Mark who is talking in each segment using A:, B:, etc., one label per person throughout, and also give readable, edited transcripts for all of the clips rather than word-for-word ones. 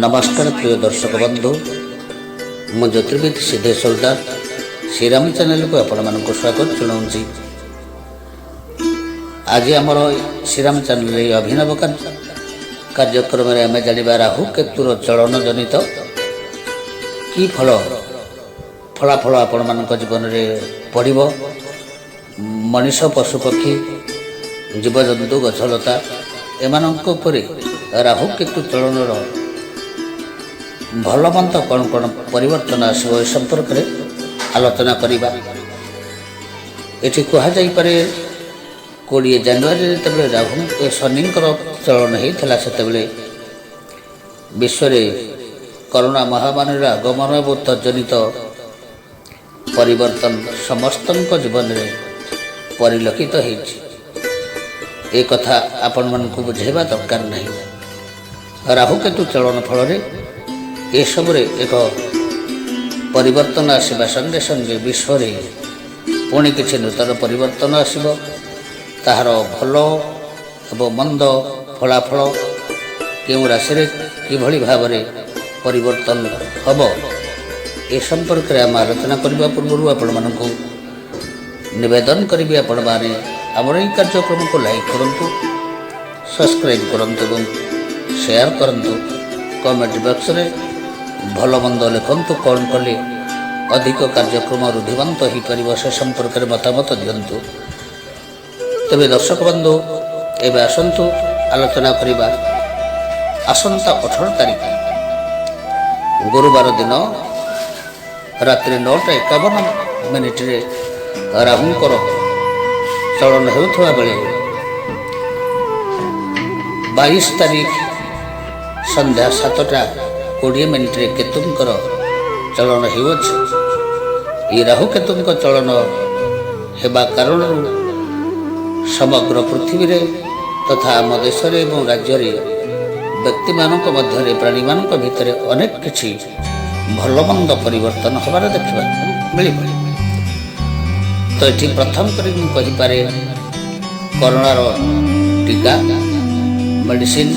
A: ନମସ୍କାର ପ୍ରିୟ ଦର୍ଶକ ବନ୍ଧୁ, ମୁଁ ଜ୍ୟୋତିର୍ବିଦ ସିଦ୍ଧେଶ୍ୱର ଦାସ ଶ୍ରୀରାମ ଚ୍ୟାନେଲକୁ ଆପଣମାନଙ୍କୁ ସ୍ୱାଗତ ଜଣାଉଛି। ଆଜି ଆମର ଶ୍ରୀରାମ ଚ୍ୟାନେଲରେ ଏହି ଅଭିନବ କାର୍ଯ୍ୟକ୍ରମରେ ଆମେ ଜାଣିବା ରାହୁ କେତୁର ଚଳନ ଜନିତ କି ଫଳାଫଳ ଆପଣମାନଙ୍କ ଜୀବନରେ ପଡ଼ିବ। ମଣିଷ, ପଶୁପକ୍ଷୀ, ଜୀବଜନ୍ତୁ, ଗଛଲତା ଏମାନଙ୍କ ଉପରେ ରାହୁ କେତୁ ଚଳନର ଭଲ ମନ୍ଦ କ'ଣ କ'ଣ ପରିବର୍ତ୍ତନ ଆସିବ, ଏ ସମ୍ପର୍କରେ ଆଲୋଚନା କରିବା। ଏଠି କୁହାଯାଇପାରେ, 20 ଜାନୁଆରୀରେ ଯେତେବେଳେ ରାହୁ ଶନିଙ୍କର ଚଳନ ହେଇଥିଲା, ସେତେବେଳେ ବିଶ୍ୱରେ କରୋନା ମହାମାରୀର ଆଗମନ ଏବଂ ତଜ୍ଜନିତ ପରିବର୍ତ୍ତନ ସମସ୍ତଙ୍କ ଜୀବନରେ ପରିଲକ୍ଷିତ ହେଇଛି। ଏ କଥା ଆପଣମାନଙ୍କୁ ବୁଝାଇବା ଦରକାର ନାହିଁ। ରାହୁକେତୁ ଚଳନ ଫଳରେ ଏସବୁରେ ଏକ ପରିବର୍ତ୍ତନ ଆସିବା ସଙ୍ଗେ ସଙ୍ଗେ ବିଶ୍ୱରେ ପୁଣି କିଛି ନୂତନ ପରିବର୍ତ୍ତନ ଆସିବ। ତାହାର ଭଲ ଏବଂ ମନ୍ଦ ଫଳାଫଳ କେଉଁ ରାଶିରେ କିଭଳି ଭାବରେ ପରିବର୍ତ୍ତନ ହେବ, ଏ ସମ୍ପର୍କରେ ଆମେ ଆଲୋଚନା କରିବା ପୂର୍ବରୁ ଆପଣମାନଙ୍କୁ ନିବେଦନ କରିବି, ଆପଣମାନେ ଆମର ଏହି କାର୍ଯ୍ୟକ୍ରମକୁ ଲାଇକ୍ କରନ୍ତୁ, ସବସ୍କ୍ରାଇବ୍ କରନ୍ତୁ ଏବଂ ସେୟାର କରନ୍ତୁ। କମେଣ୍ଟ ବକ୍ସରେ ଭଲ ମନ୍ଦ ଲେଖନ୍ତୁ। କ'ଣ କଲେ ଅଧିକ କାର୍ଯ୍ୟକ୍ରମ ରୁଦ୍ଧିମନ୍ତ ହୋଇପାରିବ, ସେ ସମ୍ପର୍କରେ ମତାମତ ଦିଅନ୍ତୁ। ତେବେ ଦର୍ଶକ ବନ୍ଧୁ, ଏବେ ଆସନ୍ତୁ ଆଲୋଚନା କରିବା। ଆସନ୍ତା 18 ତାରିଖ ଗୁରୁବାର ଦିନ ରାତ୍ରି 9ଟା 51 ମିନିଟରେ ରାହୁଙ୍କର ଚଳନ ହେଉଥିବା ବେଳେ 22 ତାରିଖ ସନ୍ଧ୍ୟା 7ଟା 20 ମିନିଟରେ କେତୁଙ୍କର ଚଳନ ହେଉଅଛି। ଏହି ରାହୁ କେତୁଙ୍କ ଚଳନ ହେବା କାରଣରୁ ସମଗ୍ର ପୃଥିବୀରେ ତଥା ଆମ ଦେଶରେ ଏବଂ ରାଜ୍ୟରେ ବ୍ୟକ୍ତିମାନଙ୍କ ମଧ୍ୟରେ, ପ୍ରାଣୀମାନଙ୍କ ଭିତରେ ଅନେକ କିଛି ଭଲ ମନ୍ଦ ପରିବର୍ତ୍ତନ ହେବାର ଦେଖିବାକୁ ମିଳିବ। ତ ଏଠି ପ୍ରଥମ କରି ମୁଁ କହିପାରେ, କରୋନାର ଟୀକା, ମେଡ଼ିସିନ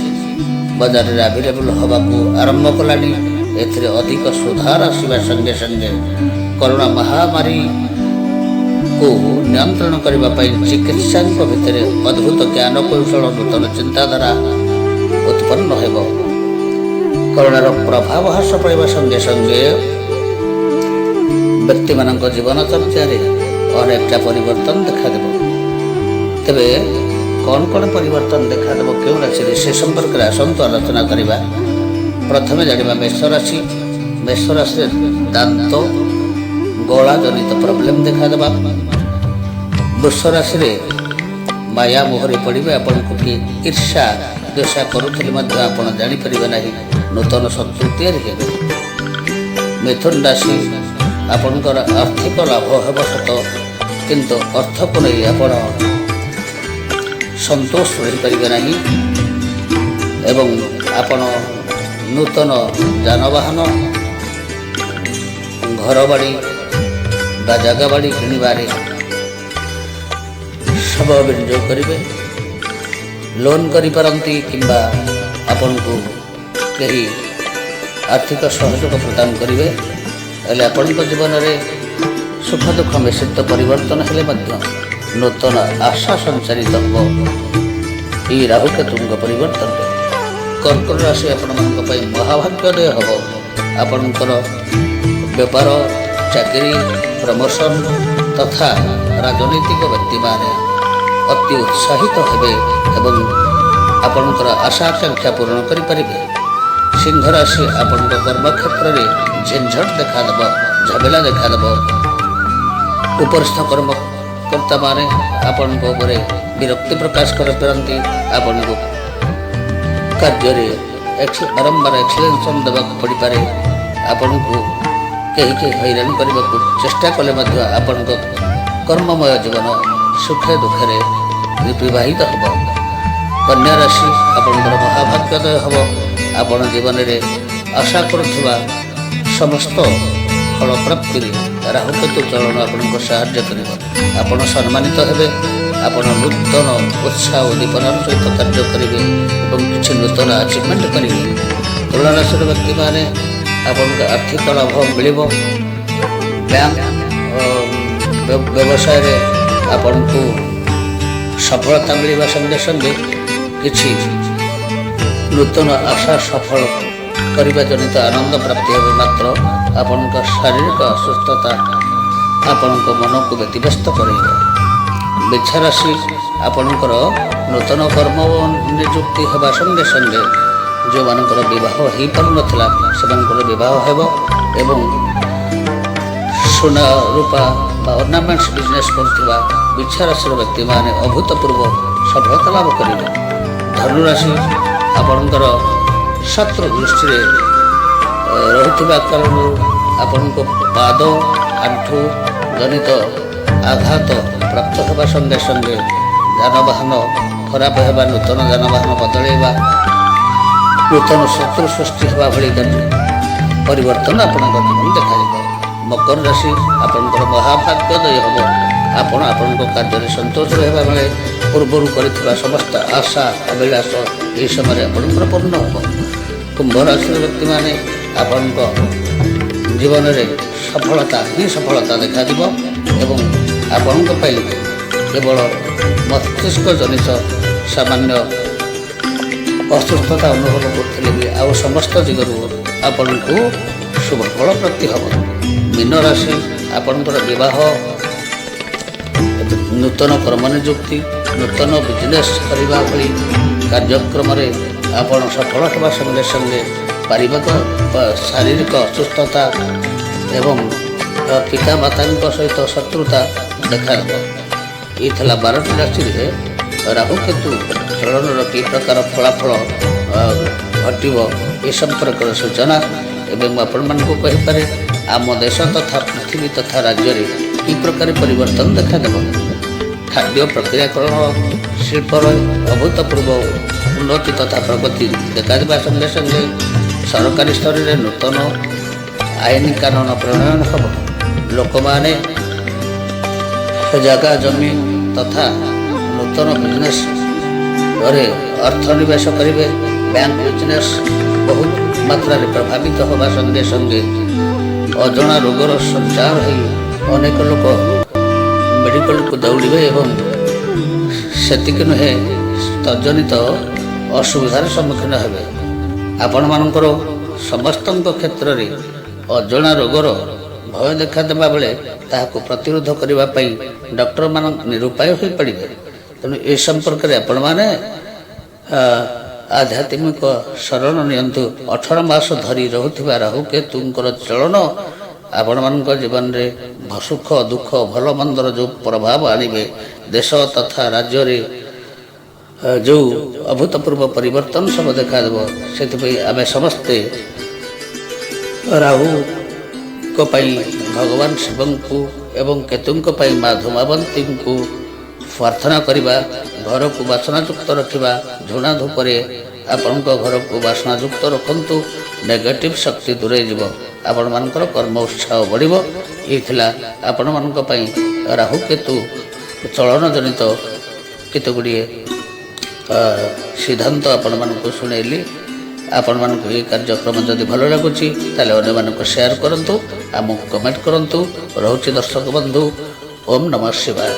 A: ବଜାରରେ ଆଭେଲେବୁଲ୍ ହେବାକୁ ଆରମ୍ଭ କଲାଣି। ଏଥିରେ ଅଧିକ ସୁଧାର ଆସିବା ସଙ୍ଗେ ସଙ୍ଗେ କରୋନା ମହାମାରୀକୁ ନିୟନ୍ତ୍ରଣ କରିବା ପାଇଁ ଚିକିତ୍ସାଙ୍କ ଭିତରେ ଅଦ୍ଭୁତ ଜ୍ଞାନକୌଶଳ, ନୂତନ ଚିନ୍ତାଧାରା ଉତ୍ପନ୍ନ ହେବ। କରୋନାର ପ୍ରଭାବ ହ୍ରାସ ପାଇବା ସଙ୍ଗେ ସଙ୍ଗେ ବ୍ୟକ୍ତିମାନଙ୍କ ଜୀବନଚର୍ଯ୍ୟାରେ ଅନେକଟା ପରିବର୍ତ୍ତନ ଦେଖାଦେବ। ତେବେ କ'ଣ କ'ଣ ପରିବର୍ତ୍ତନ ଦେଖାଦେବ କେଉଁ ରାଶିରେ, ସେ ସମ୍ପର୍କରେ ଆସନ୍ତୁ ଆଲୋଚନା କରିବା। ପ୍ରଥମେ ଜାଣିବା ମେଷ ରାଶି। ମେଷ ରାଶିରେ ଦାନ୍ତ, ଗଳା ଜନିତ ପ୍ରୋବ୍ଲେମ୍ ଦେଖାଦେବା। ବୃଷ ରାଶିରେ ମାୟା ମୋହରେ ପଡ଼ିବେ। ଆପଣଙ୍କୁ କିଏ ଈର୍ଷା ଦ୍ୱେଷା କରୁଥିଲେ ମଧ୍ୟ ଆପଣ ଜାଣିପାରିବେ ନାହିଁ। ନୂତନ ଶତ୍ରୁ ତିଆରି ହେବେ। ମିଥୁନ ରାଶି, ଆପଣଙ୍କର ଆର୍ଥିକ ଲାଭ ହେବ ସତ, କିନ୍ତୁ ଅର୍ଥକୁ ନେଇ ଆପଣ ସନ୍ତୋଷ ରହିପାରିବେ ନାହିଁ ଏବଂ ଆପଣ ନୂତନ ଯାନବାହନ, ଘରବାଡ଼ି ବା ଜାଗାବାଡ଼ି କିଣିବାରେ ସମୟ ବିନିଯୋଗ କରିବେ। ଲୋନ୍ କରିପାରନ୍ତି କିମ୍ବା ଆପଣଙ୍କୁ କେହି ଆର୍ଥିକ ସହଯୋଗ ପ୍ରଦାନ କରିବେ। ହେଲେ ଆପଣଙ୍କ ଜୀବନରେ ସୁଖ ଦୁଃଖ ମିଶ୍ରିତ ପରିବର୍ତ୍ତନ ହେଲେ ମଧ୍ୟ ନୂତନ ଆଶା ସଞ୍ଚାରିତ ହେବ ଏହି ରାହୁକେତୁଙ୍କ ପରିବର୍ତ୍ତନରେ। କର୍କଟ ରାଶି, ଆପଣମାନଙ୍କ ପାଇଁ ମହାଭାଗ୍ಯೋଦୟ ହେବ। ଆପଣଙ୍କର ବେପାର, ଚାକିରି, ପ୍ରମୋସନ୍ ତଥା ରାଜନୈତିକ ବ୍ୟକ୍ତିମାନେ ଅତି ଉତ୍ସାହିତ ହେବେ ଏବଂ ଆପଣଙ୍କର ଆଶା ଆକାଂକ୍ଷା ପୂରଣ କରିପାରିବେ। ସିଂହ ରାଶି, ଆପଣଙ୍କ କର୍ମକ୍ଷେତ୍ରରେ ଝିନଝଟ ଦେଖାଦେବ, ଝାମେଲା ଦେଖାଦେବ। ଉପରିସ୍ଥ କର୍ମକର୍ତ୍ତାମାନେ ଆପଣଙ୍କ ଉପରେ ବିରକ୍ତି ପ୍ରକାଶ କରିପାରନ୍ତି। ଆପଣଙ୍କୁ କାର୍ଯ୍ୟରେ ବାରମ୍ବାର ଏକ୍ସପ୍ଲେନେସନ୍ ଦେବାକୁ ପଡ଼ିପାରେ। ଆପଣଙ୍କୁ କେହି କେହି ହଇରାଣ କରିବାକୁ ଚେଷ୍ଟା କଲେ ମଧ୍ୟ ଆପଣଙ୍କ କର୍ମମୟ ଜୀବନ ସୁଖେ ଦୁଃଖରେ ବିବାହିତ ହେବ। କନ୍ୟା ରାଶି, ଆପଣଙ୍କର ମହାଭାଗ୍ಯೋଦୟ ହେବ। ଆପଣ ଜୀବନରେ ଆଶା କରୁଥିବା ସମସ୍ତ ଫଳ ପ୍ରାପ୍ତିରେ ରାହୁକେତୁ ଚଳନ ଆପଣଙ୍କୁ ସାହାଯ୍ୟ କରିବ। ଆପଣ ସମ୍ମାନିତ ହେବେ। ଆପଣ ନୂତନ ଉତ୍ସାହ ଉଦ୍ଦୀପନାର ସହିତ କାର୍ଯ୍ୟ କରିବେ ଏବଂ କିଛି ନୂତନ ଆଚିଭମେଣ୍ଟ କରିବେ। ତୁଳା ରାଶିର ବ୍ୟକ୍ତିମାନେ, ଆପଣଙ୍କ ଆର୍ଥିକ ଲାଭ ମିଳିବ। ବ୍ୟାଙ୍କ ବ୍ୟବସାୟରେ ଆପଣଙ୍କୁ ସଫଳତା ମିଳିବା ସଙ୍ଗେ ସଙ୍ଗେ କିଛି ନୂତନ ଆଶା ସଫଳ କରିବା ଜନିତ ଆନନ୍ଦ ପ୍ରାପ୍ତି ହେବ। ମାତ୍ର ଆପଣଙ୍କ ଶାରୀରିକ ଅସୁସ୍ଥତା ଆପଣଙ୍କ ମନକୁ ବ୍ୟତିବ୍ୟସ୍ତ କରାଇବ। ବିଛା ରାଶି, ଆପଣଙ୍କର ନୂତନ କର୍ମ ନିଯୁକ୍ତି ହେବା ସଙ୍ଗେ ସଙ୍ଗେ ଯେଉଁମାନଙ୍କର ବିବାହ ହୋଇପାରୁନଥିଲା, ସେମାନଙ୍କର ବିବାହ ହେବ ଏବଂ ସୁନା ରୂପା ବା ଅର୍ଣ୍ଣାମେଣ୍ଟସ୍ ବିଜନେସ୍ କରୁଥିବା ବିଛା ରାଶିର ବ୍ୟକ୍ତିମାନେ ଅଭୂତପୂର୍ବ ସଫଳତା ଲାଭ କରିବେ। ଧନୁରାଶି, ଆପଣଙ୍କର ଶତ୍ରୁ ଦୃଷ୍ଟିରେ ରହୁଥିବା କାରଣରୁ ଆପଣଙ୍କ ପାଦ, ଆଣ୍ଠୁ ଜନିତ ଆଘାତ ପ୍ରାପ୍ତ ହେବା ସଙ୍ଗେ ସଙ୍ଗେ ଯାନବାହନ ଖରାପ ହେବା, ନୂତନ ଯାନବାହନ ବଦଳାଇବା, ନୂତନ ଶତ୍ରୁ ସୃଷ୍ଟି ହେବା ଭଳି କାର୍ଯ୍ୟ ପରିବର୍ତ୍ତନ ଆପଣଙ୍କ ଜୀବନ ଦେଖାଯିବ। ମକର ରାଶି, ଆପଣଙ୍କର ମହାଭାଗ୍ୟୋଦୟ ହେବ। ଆପଣ ଆପଣଙ୍କ କାର୍ଯ୍ୟରେ ସନ୍ତୋଷ ରହିବା ବେଳେ ପୂର୍ବରୁ କରିଥିବା ସମସ୍ତ ଆଶା ଅଭିଳାଷ ଏହି ସମୟରେ ଆପଣଙ୍କର ପୂର୍ଣ୍ଣ ହେବ। କୁମ୍ଭ ରାଶିର ବ୍ୟକ୍ତିମାନେ, ଆପଣଙ୍କ ଜୀବନରେ ସଫଳତା ହିଁ ସଫଳତା ଦେଖାଯିବ ଏବଂ ଆପଣଙ୍କ ପାଇଁ କେବଳ ମସ୍ତିଷ୍କ ଜନିତ ସାମାନ୍ୟ ଅସୁସ୍ଥତା ଅନୁଭବ କରୁଥିଲେ ବି ଆଉ ସମସ୍ତ ଦିଗରୁ ଆପଣଙ୍କୁ ଶୁଭ ଫଳ ପ୍ରାପ୍ତି ହେବ। ମୀନ ରାଶି, ଆପଣଙ୍କର ବିବାହ, ନୂତନ କର୍ମ ନିଯୁକ୍ତି, ନୂତନ ବିଜନେସ୍ କରିବା ଭଳି କାର୍ଯ୍ୟକ୍ରମରେ ଆପଣ ସଫଳ ହେବା ସଙ୍ଗେ ସଙ୍ଗେ ପାରିବାରିକ ବା ଶାରୀରିକ ଅସୁସ୍ଥତା ଏବଂ ପିତାମାତାଙ୍କ ସହିତ ଶତ୍ରୁତା ଦେଖାଦେବ। ଏଇ ଥିଲା 12ଟି ରାଶିରେ ରାହୁ କେତୁ ଚଳନର କି ପ୍ରକାର ଫଳାଫଳ ଘଟିବ, ଏ ସମ୍ପର୍କର ସୂଚନା। ଏବେ ମୁଁ ଆପଣମାନଙ୍କୁ କହିପାରେ ଆମ ଦେଶ ତଥା ପୃଥିବୀ ତଥା ରାଜ୍ୟରେ କି ପ୍ରକାର ପରିବର୍ତ୍ତନ ଦେଖାଦେବ। ଖାଦ୍ୟ ପ୍ରକ୍ରିୟାକରଣ ଶିଳ୍ପର ଅଭୂତପୂର୍ବ ଉନ୍ନତି ତଥା ପ୍ରଗତି ଦେଖାଦେବା ସଙ୍ଗେ ସଙ୍ଗେ ସରକାରୀ ସ୍ତରରେ ନୂତନ ଆଇନ କାନୁନ ପ୍ରଣୟନ ହେବ। ଲୋକମାନେ ଜାଗା ଜମି ତଥା ନୂତନ ବିଜନେସ୍ ରେ ଅର୍ଥ ନିବେଶ କରିବେ। ବ୍ୟାଙ୍କ ବିଜନେସ୍ ବହୁତ ମାତ୍ରାରେ ପ୍ରଭାବିତ ହେବା ସଙ୍ଗେ ସଙ୍ଗେ ଅଜଣା ରୋଗର ସଞ୍ଚାର ହୋଇ ଅନେକ ଲୋକ ମେଡ଼ିକାଲକୁ ଦୌଡ଼ିବେ ଏବଂ ସେତିକି ନୁହେଁ, ତଜ୍ଜନିତ ଅସୁବିଧାର ସମ୍ମୁଖୀନ ହେବେ। ଆପଣମାନଙ୍କର ସମସ୍ତଙ୍କ କ୍ଷେତ୍ରରେ ଅଜଣା ରୋଗର ଭୟ ଦେଖାଦେବା ବେଳେ ତାହାକୁ ପ୍ରତିରୋଧ କରିବା ପାଇଁ ଡକ୍ଟରମାନ ନିରୁପାୟ ହୋଇପଡ଼ିବେ। ତେଣୁ ଏ ସମ୍ପର୍କରେ ଆପଣମାନେ ଆଧ୍ୟାତ୍ମିକ ଶରଣ ନିଅନ୍ତୁ। 18 ମାସ ଧରି ରହୁଥିବା ରାହୁ କେତୁଙ୍କର ଚଳନ ଆପଣମାନଙ୍କ ଜୀବନରେ ସୁଖ ଦୁଃଖ, ଭଲ ମନ୍ଦର ଯେଉଁ ପ୍ରଭାବ ଆଣିବେ, ଦେଶ ତଥା ରାଜ୍ୟରେ ଯେଉଁ ଅଭୂତପୂର୍ବ ପରିବର୍ତ୍ତନ ସବୁ ଦେଖାଦେବ, ସେଥିପାଇଁ ଆମେ ସମସ୍ତେ ରାହୁଙ୍କ ପାଇଁ ଭଗବାନ ଶିବଙ୍କୁ ଏବଂ କେତୁଙ୍କ ପାଇଁ ମା ଧୂମାବତୀଙ୍କୁ ପ୍ରାର୍ଥନା କରିବା। ଘରକୁ ବାସନାଯୁକ୍ତ ରଖିବା। ଝୁଣା ଧୂପରେ ଆପଣଙ୍କ ଘରକୁ ବାସନାଯୁକ୍ତ ରଖନ୍ତୁ, ନେଗେଟିଭ୍ ଶକ୍ତି ଦୂରେଇ ଯିବ, ଆପଣମାନଙ୍କର କର୍ମ ଉତ୍ସାହ ବଢ଼ିବ। ଏଇ ଥିଲା ଆପଣମାନଙ୍କ ପାଇଁ ରାହୁ କେତୁ ଚଳନ ଜନିତ କେତେ ଗୁଡ଼ିଏ ସିଦ୍ଧାନ୍ତ ଆପଣମାନଙ୍କୁ ଶୁଣେଇଲି। ଆପଣମାନଙ୍କୁ ଏହି କାର୍ଯ୍ୟକ୍ରମ ଯଦି ଭଲ ଲାଗୁଛି, ତାହେଲେ ଅନ୍ୟମାନଙ୍କୁ ସେୟାର କରନ୍ତୁ, ଆମକୁ କମେଣ୍ଟ କରନ୍ତୁ। ରହୁଛି ଦର୍ଶକ ବନ୍ଧୁ, ଓମ୍ ନମଃ ଶିବାୟ।